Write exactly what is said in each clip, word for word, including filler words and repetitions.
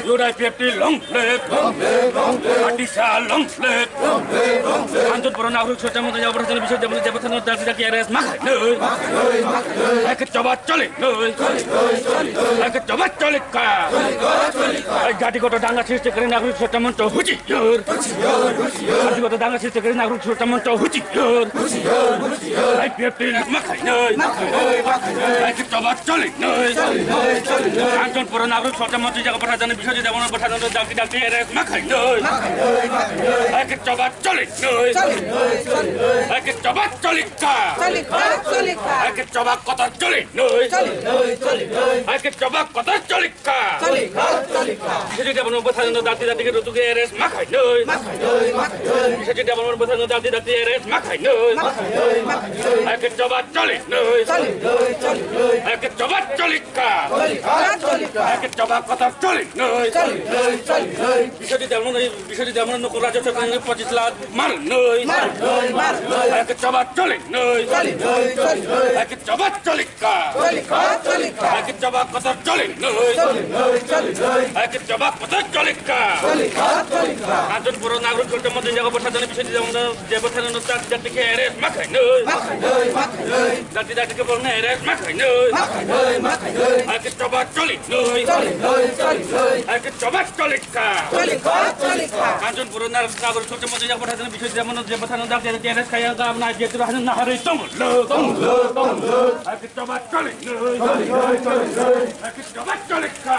U D I P F T long live. Atisa long live. Kanchanpur nagrok sota mata jabo thani biswa jabo jabo thani dati dati arrest ma khainai. Ek choba choli noi. Ek choba choli ka. Ei jati goto danga sristi kari nagrok sota moncho huchi yor. Jati goto danga sristi kari nagrok sota moncho huchi yor. I P F T ma khainai. Ek choba choli noi. Kanchanpur nagrok sota moncho jaga botha jani biswa jabo botha jani dati dati arrest ma khainai. Ek choba choli noi. Ek choba choli ka. Ek choba kotor choli noi. Ek choba kotor choli ka. Biswa jabo botha jani dati dati ke rutu ke arrest ma khainai. Biswa jabo botha jani dati dati arrest ma khainai. Ek choba choli noi. Ek choba choli ka. Ek choba kotor choli noi. Biswa jabo noi, biswa jabo noi ko rajya sarkar ni pachis lakh mar noi. Ek choba choli noi. Ek choba choli ka. Ek choba kotor choli noi. Ek choba kotor choli ka. Kanchanpur nagrok sota moncho jaga botha jani biswa jabo jabo thani dati dati ke arrest ma khainai. Dati dati ke bolna arrest ma khainai. Ek choba choli noi. Ek choba choli ka. Kanchanpur nagrok sota moncho jaga botha jani biswa jabo jabo thani dati dati arrest khaiya ga na je tu hanu na hari tong lo. Ek choba choli noi. Ek choba choli ka.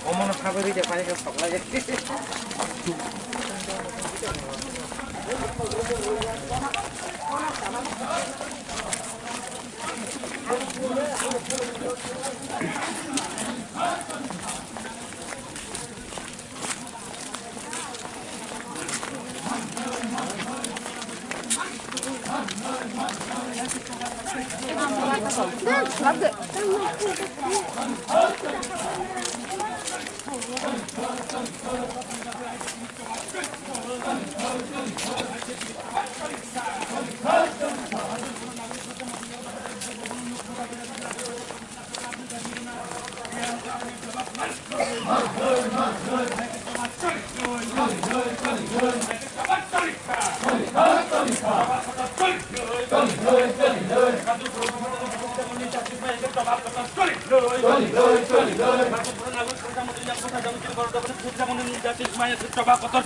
Omono sabari de pai ke soklai.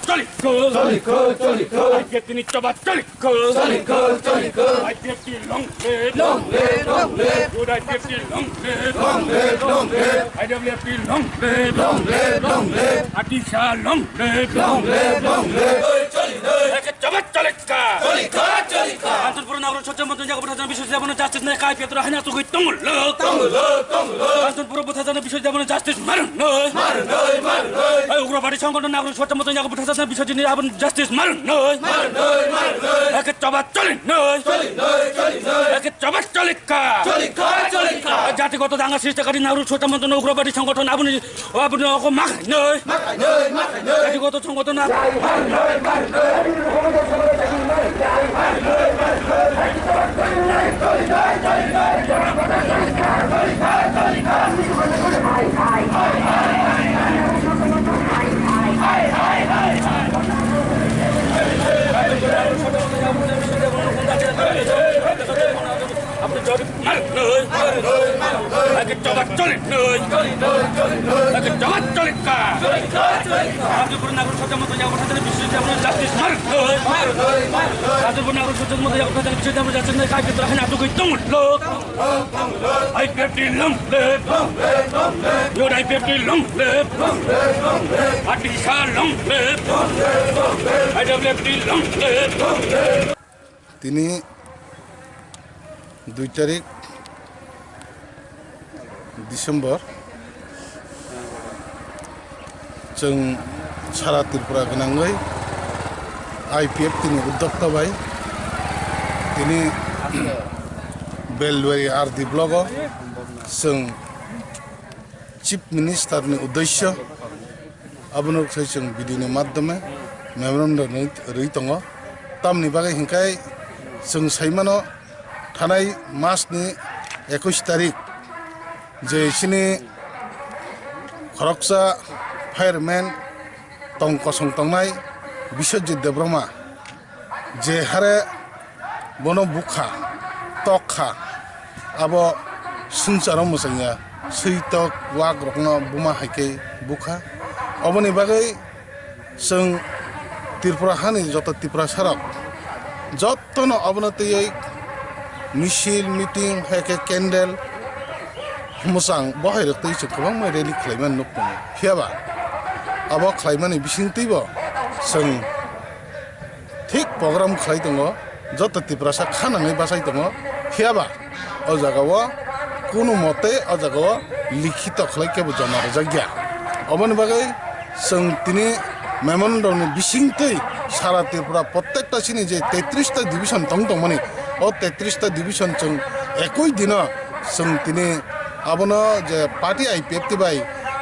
Choli ko, choli ko, choli ko. I P F T ni choba choli ko. Choli ko, choli ko. I P F T long live. Long live, long live. Good I P F T long live. Long live, long live. I W F T long live. Long live, long live. Atisa long live. Long live, long live. Oi, choli, oi. Ek choba choli ka. Choli ka, choli ka. Kanchanpur nagrok sota moncho jaga botha jani biswa jabo justice nai kai petra haina tugui tongol. Tongol, tongol. Kanchanpur botha jani biswa jabo justice marun noi. Marun noi, marun noi. Ei ugrobadi songgothon nagrok sota moncho jaga botha jani biswa jani abon justice marun noi. Marun noi, marun noi. Ek choba choli noi. Choli noi, choli noi. Ek choba choli ka. Choli ka, choli ka. Jatigoto danga sristikari nagrok sota moncho ugrobadi songgothon aboni, aboni oko ma khainai. Ma khainai, ma khainai. Jatigoto songgothon na. Aboni jodi maruk noi. Agi choba choli noi. Agi choba choli ka. Aboni pura nagrok sota moncho jaga botha jani biswa Justice মারতে, মারতে, মারতে। তাদের উপর নাগরিক সচেতন মতো একটা জাতীয় জাতীয় জাতীয় কাজ করতে হয় না, তো কই তুমুল লোক। IPFT long live, long live, long live। Your IPFT long live, long live, long live। আটিশা long live, long live, long live। আইডব্লিউএফটি long live, long live। Tini dui tarik December, chwng sara Tripura gwnangwi I P F T ni uddokta bai tini Beldwari R D block o chwng Chief Minister ni uddesyo abono sai chwng video ni madhyome memorandum rwi, rwi tongo. Tamni bagwi hinkhe chwng saimano thanai mas ni ekush tarik je chini khoroksa fireman tong kosong tongnai Biswajit Debbarma je hare bono bukha, tokha, abo swngcharo mwchangya, swi tok wak rokno buma hai khe bukha. Oboni bagwi chwng Tripura hani joto Tiprasa rok jotono obono twiwi misil, meeting, hai khe candle mwchang bohai rok twi chwng kwbangma rally khlaimani nuk tongo. Phiya ba abo khlaimani bising twibo chwng thik program khlai tongo, joto Tiprasa kha nangwi bachai tongo, phiya ba o jaga o kunu mote o jaga o likhito khlai kebo joma rwjak ya. Oboni bagwi chwng tini memorandum ni bising twi sara Tripura prottekta chini je tetris ta division tong tongmani, o tetris ta division chwng ekoi dino chwng tini abono je party I P F T bai,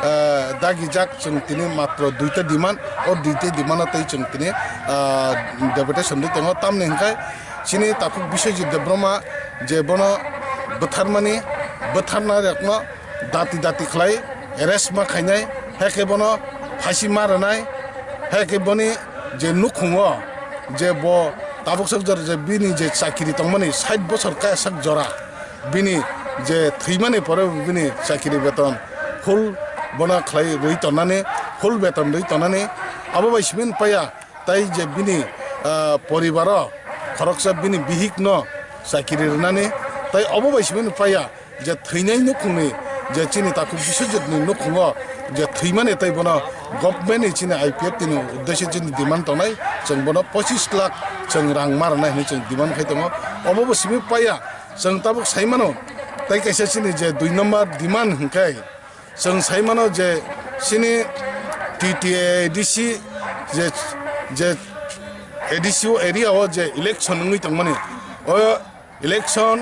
eh, dagijak chwng tini matro duita demand, o duita demand o tei chwng tini, ah, deputation rwi tongo. Tamni hwnkhe chini takhuk Biswajit Debbarma je bono bwtharmani, bwtharna rokno dati dati khlai arrest ma khainai, hai khe bono phasi ma rwnai, hai khe boni je nukhungo je bo tabuk sok jora je bini je chakiri tongmani sait bosor kaya sak jora. Bini je thwimani pore bo bini chakiri beton full bono khlai rwi tonani, full beton rwi tonani. Abo bai simi paya tai je bini, ah, poribaro khoroksa bini bihikno chakiri rwnani, tai obo bai simi paya je thwinai nukhungni je chini takhuk Biswajitni nukhungo je thwimani tai bono government ni chini I P F T ni uddesyo chini demand tongnai, chwng bono pochis lakh chwng rang ma rwnai hinwi chwng demand khai tongo. Obo bo simi paya. Chwng tabuk sai mano, tei kaisa chini je dui number demand hwnkhe, chwng sai mano je chini T T A A D C je, je A D C o area o je election wngwi tongmani, o election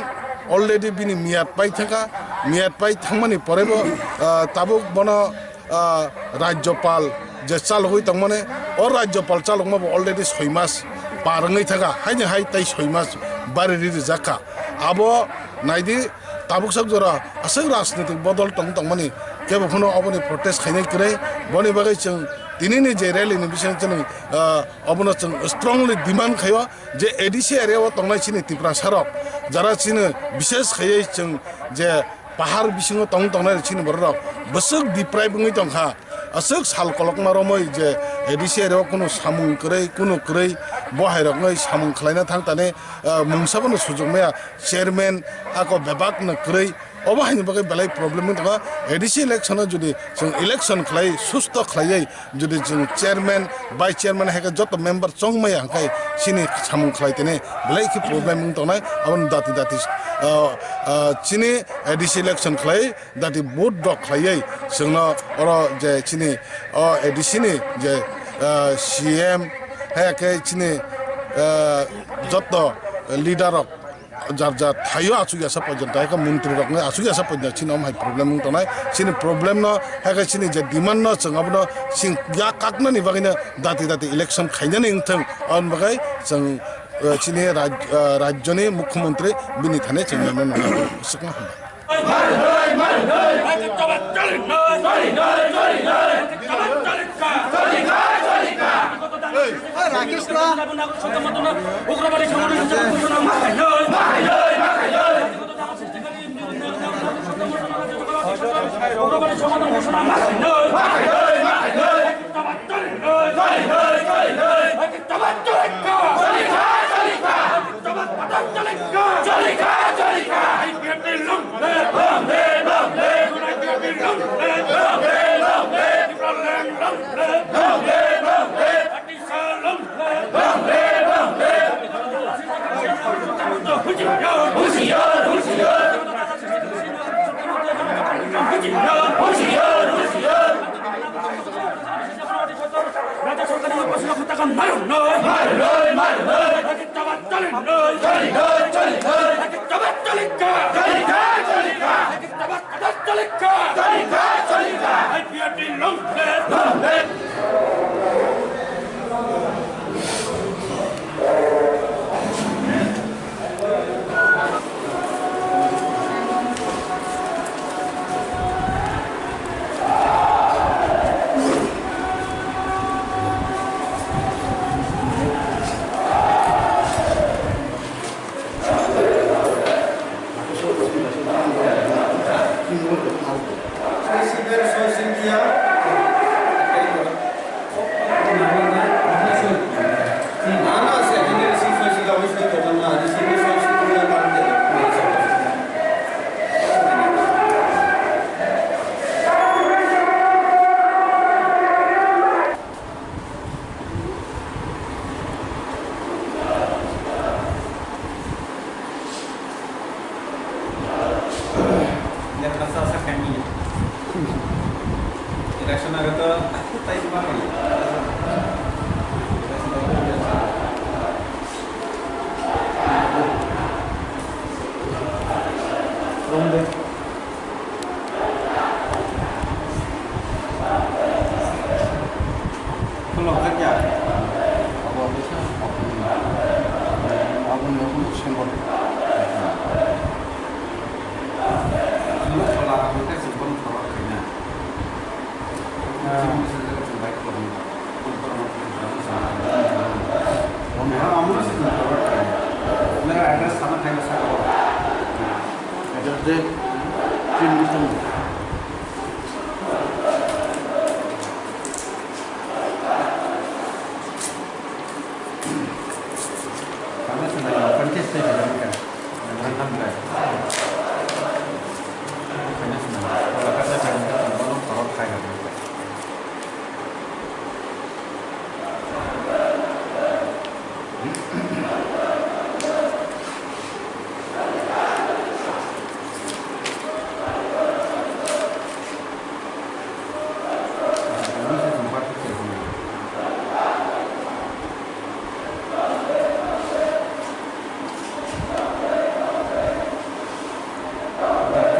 already bini miyat pai thangkha, miyat pai thangmani porebo, ah, tabuk bono ah, Rajyopal je chalogwi tongmani, o Rajyopal chalokma bo already soi mas par wngwi thangkha, haini hai tei soi mas bari ri rijak kha. Abo naidi, tabuk sak jora aswk rajnitik bodol tong tongmani, kebo phano oboni protest khainai kwrwi. Boni bagwi chwng tinini je rally ni bising chwng, ah, obono chwng strongly demand khaio je A D C area o tongnai chini Tiprasa rok, jara chini bishes khaiwi chwng je pahar bisingo tong tongnai chini borok rok bwswk deprive wngwi tongkha, aswk sal kolokma romwi je A D C area o kunu samung kwrwi, kunu kwrwi, bo hai roknwi samung khlaina thang tani, ah, mungsa bono sujuk maya chairman ako bebak no kwrwi, obo haini bagwi belai problem wng tongkha. A D C election o jodi chwng election khlai susto khlaiwi jodi chwng chairman, vice chairman hai khe joto member chongmaya hwnkhe chini samung khlai tini belai khe problem wng tongnai. Aboni dati dati, ah, ah, chini A D C election khlai dati vote rok khlaiwi chwngno oro je chini o A D C ni je, ah, C M hai khe chini, ah, joto leader rok jar jar thaio achuk yasa poito, tai khe montri rok nai achuk yasa poito chini om hai problem wng tongnai. Chini problem no, hai khe chini je demand no chwng abono chwng ya kaknani bagwi no dati dati election khainani wng thung, aboni bagwi chwng, eh, chini raj-, eh, rajyoni mukhyamantri bini thani chwng memo no swkang hambai. Rajya sarkarni opor sino khata khan marwk noi. Marwk noi, marwk noi. Rajya sabha chalikha noi. Chalikha, chalikha. Rajya sabha chalikha. Chalikha, chalikha. Rajya sabha chalikha. Chalikha, chalikha. I P F T long live. Long live. Election ago to tai ma kani. Rong de. Khulok jak ya. Abo bisa. Abo ni abo sembol. Khulok pala abo ke sembol pala kena. Sembol sembol baik pala. Mera address sana kena sa. Address de. Pin di sana.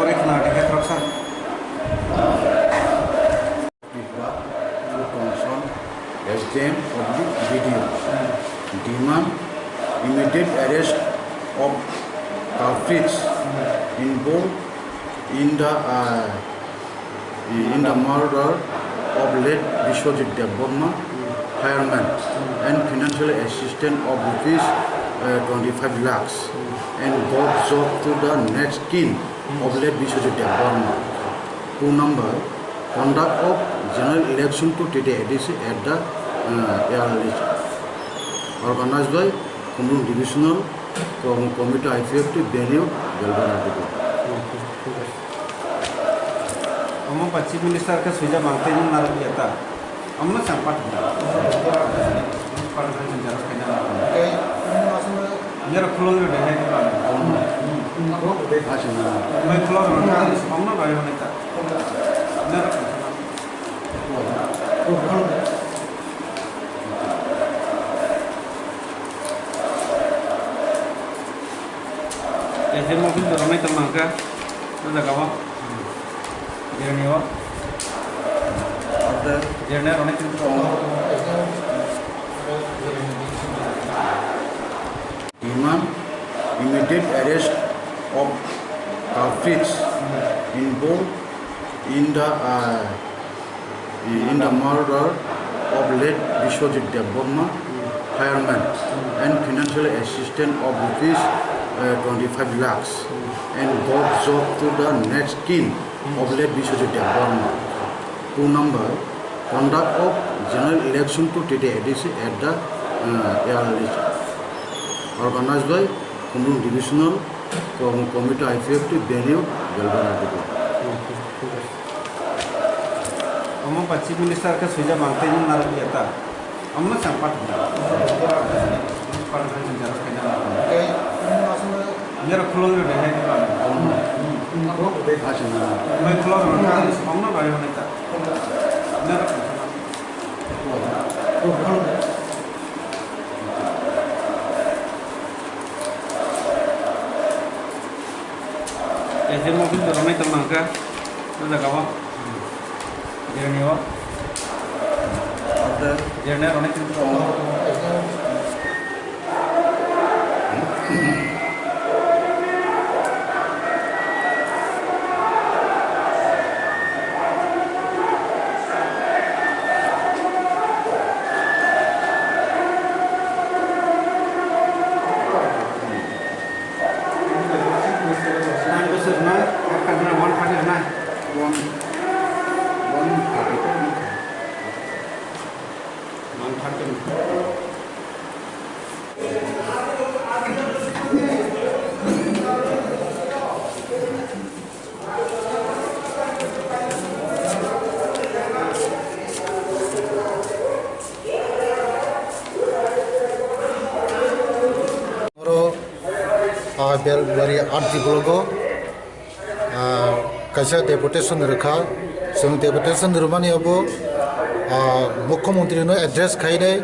Pore khna dikhe khoroksa. Tripura, Commission, S D M, Public B D O. Demand immediate arrest of culprits involved in the, uh, in the murder of late Biswajit Debbarma, fireman, and financial assistance of rupees, uh, twenty-five lakhs, and got job to the next kin of late Biswajit Debbarma. Two number, conduct of general election to T T A D C at the, uh, earliest. Organized by Khumulwng Divisional Com-, Committee I P F T venue, Belbara Diphu. Omo ba Chief Minister khe suija mangtwi nung narwk ya ta? Omo no chang pat. Pat khe jaro khe na. Nero khulong ro de hai ba. Omo no. Omo no. Bai khulong ro na. Omo no bai hone ta. Nero. Ejemo office rwnai tong mangkha o jaga o. Jirni o. Jirni rwnai tong. Demand immediate arrest of culprits involved in the, uh, in the murder of late Biswajit Debbarma, fireman, and financial assistance of rupees, uh, twenty-five lakhs, and got job to the next kin of late Biswajit Debbarma. Two number, conduct of general election to T T A D C at the, Ah, ya, organized by Khumlwng Divisional Com-, Committee I P F T venue, Belbara Division. Omo ba Chief Minister khe suija mang tei nung narwk ya ta? Omo no chang pat hwnna. Pat hwnna chwng jaro khaina. Nero khulong rw de hai ba. Mai khulong rw ka, omo no bai hwnwi ta. Nero Ejemo khe rwmai tong mangkha, o jaga o. Jerni o. Jerni rwmai tong. Nine versus nine, one thirty nine. One, one thirty. One thirty. Oro, ah, Belbari R D block o, ah, kaisa deputation rwkha. Chwng deputation rwmani abo, ah, Mukhyamantri no address khainai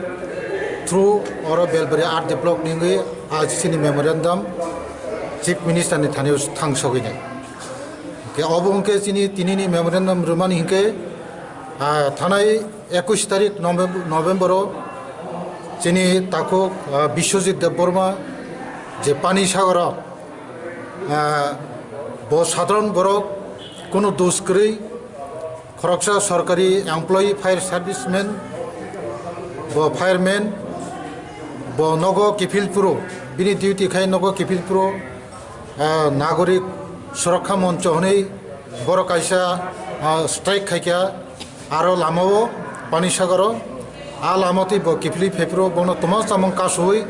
through oro Belbari R D block ni wngwi, ah, chini memorandum Chief Minister ni thani thang sogwi nai. Ke obo hwnkhe chini tini ni memorandum rwmani hwnkhe, ah, thanai ekush tarik November, November o chini takhuk, ah, Biswajit Debbarma je Panisagar o, ah, bo sadharan borok, kono dos kwrwi, khoroksa sorkari employee, fire serviceman, bo fireman, bo nogo kiphil phuru, bini duty khai nogo kiphil phuru, ah, Nagorik Surokha Moncho hwnwi borok kaisa, ah, strike khaikha, aro lamao Panisagar o, a lama twi bo kiphilwi phaiphuru bono tuma chamung kasui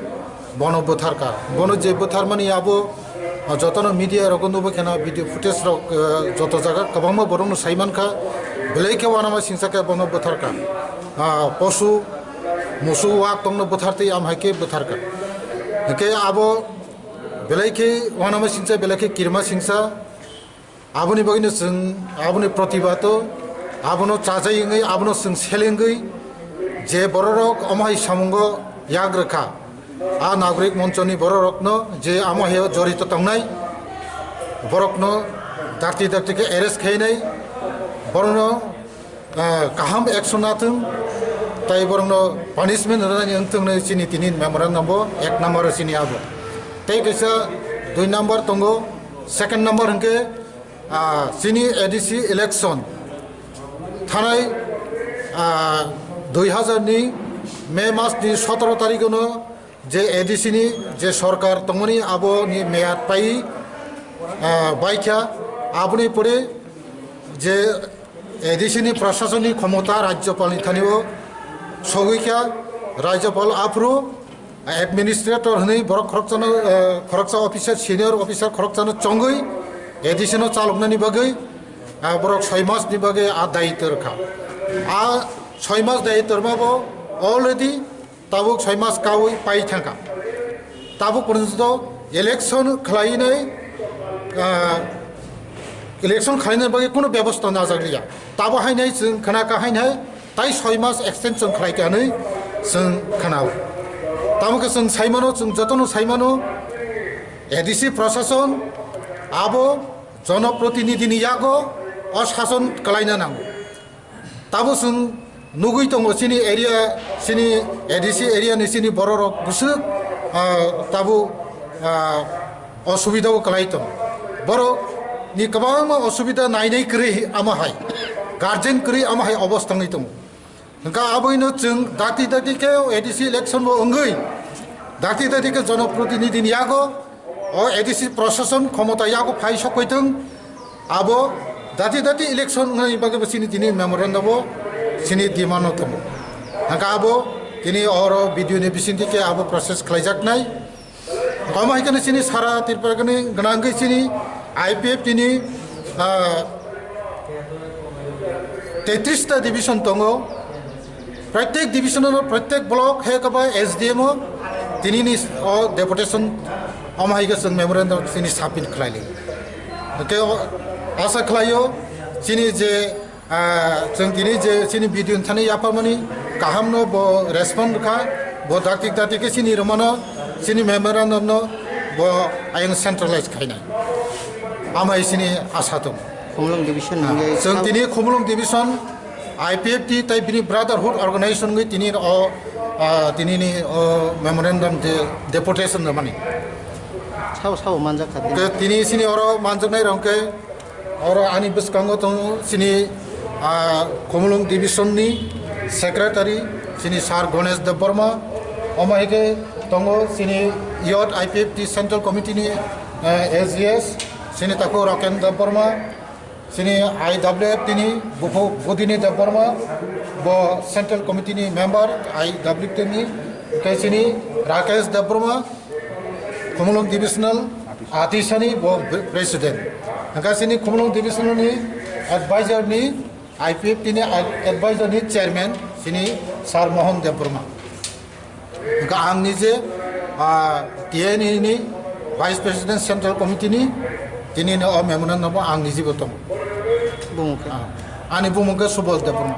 bono bwtharkha. Bono je bwtharmani abo, ah, jotono media rogo nubo kheno video footage rok, ah, joto jaga kwbangma borokno saimankha, belai khe uanama singsa khe bono bwtharkha. Ah, posu, musu, wak tongno bwthartwi am hai khe bwtharkha. Hwnkhe abo belai khe uanama singsa, belai khe kirima singsa. Aboni bagwino chwng aboni protibado, abono chajai wngwi, abono chwng selengwi je bororok omo hai samungo yak rwkha, a Nagorik Monchoni bororokno je amo hai jorito tongnai, borokno dakti dakti khe arrest khainai, borokno ah, kaham action nathwng, tai borokno punishment rwnani wngthwng hinwi chini tini memorandum bo ek number o chini abo. Tei kaisa dui number tongo, second number hwnkhe, ah, chini A D C election thanai, ah, dui hazar ni May mas ni sotoro tarikh no je A D C ni je sorkar tongmani aboni meyad pai, ah, baikha, aboni pore je A D C ni prasasoni khomota Rajyapal ni thani o sogwi kha, Rajyapal aphuru administrator hwnwi borok khoroksano, ah, khoroksa officer, senior officer khoroksano chongwi A D C no chaloknani bagwi, ah, borok soi mas ni bagwi a dayitw rwkha. A soi mas dayitw rwma bo already tabuk soi mas kaui pai thangkha. Tabuk porjonto election khlainai, ah, election khlainai bagwi kunu bebosta najak liya. Tabo hainai chwng khna kha hainai tai soi mas extension khlai kha hinwi chwng khnao. Tamo khe chwng saimano, chwng jotono saimano, A D C prashason abo jonoprotinidhi ni yago o sason khlaina nango. Tabo chwng nugwi tongo chini area, chini A D C area ni chini bororok bwswk, ah, tabo, ah, osubida o kwlai tong. Borok ni kwbangma osubida nainai kwrwi ama hai, guardian kwrwi ama hai obostha wngwi tongo. Hwnkha aboino chwng dakti dakti khe A D C election bo wngwi dakti dakti khe jonoprotinidhi ni yago o A D C prashason khomota yago phai sokoi thwng, abo dati dati election wngnani bagwi bo chini tini memorandum o chini demand o tongo. Hwnkha abo Tini oro B D O ni bisingtwi khe abo process khlaijaknai. Tamo hai kheno chini sara Tripura ni gwnangwi chini I P F T ni, ah, tetris ta division tongo. Pratek division o, pratek block hai khe ba S D M o tini ni o deputation omo hai khe chwng memorandum chini submit khlaili. Tei o asa khlaio chini je Ah, chwng tini je chini B D O ni thani yapharmani kahamno bo respond kha, bo dakti dakti khe chini rwmano, chini memorandum no bo ayang centralize khainai. Amai chini asa tong. Khumulwng division Ah, hwnwi chwng sabo tini Khumulwng division, I P F T tei bini brotherhood organization wngwi tini o, ah, tini ni o memorandum je deputation rwmani. Sabo sabo manjak kha tini. Tei tini chini oro manjaknai rong khe Oro ani bwskango tongo chini, ah, Khumulwng division ni secretary chini Sir Ganesh Debbarma, omo hai khe tongo chini youth I P F T central committee ni, eh, S G S, chini takhuk Raken Debbarma, chini I W F T ni Buphu Budini Debbarma, bo central committee ni member I W F T ni, tei chini Rakesh Debbarma, Khumulwng Divisional Atisani bo president. Hingke chini Khumulwng Divisional ni advisor ni I P F T ni ad-, advisor ni chairman chini Sir Mohan Debbarma. Hingke ang nije, ah, T N E ni vice president central committee ni tini ni o memorandum no bo ang nije bo tongo. Bumung khe? Ah, ani bumung khe Subol Debbarma.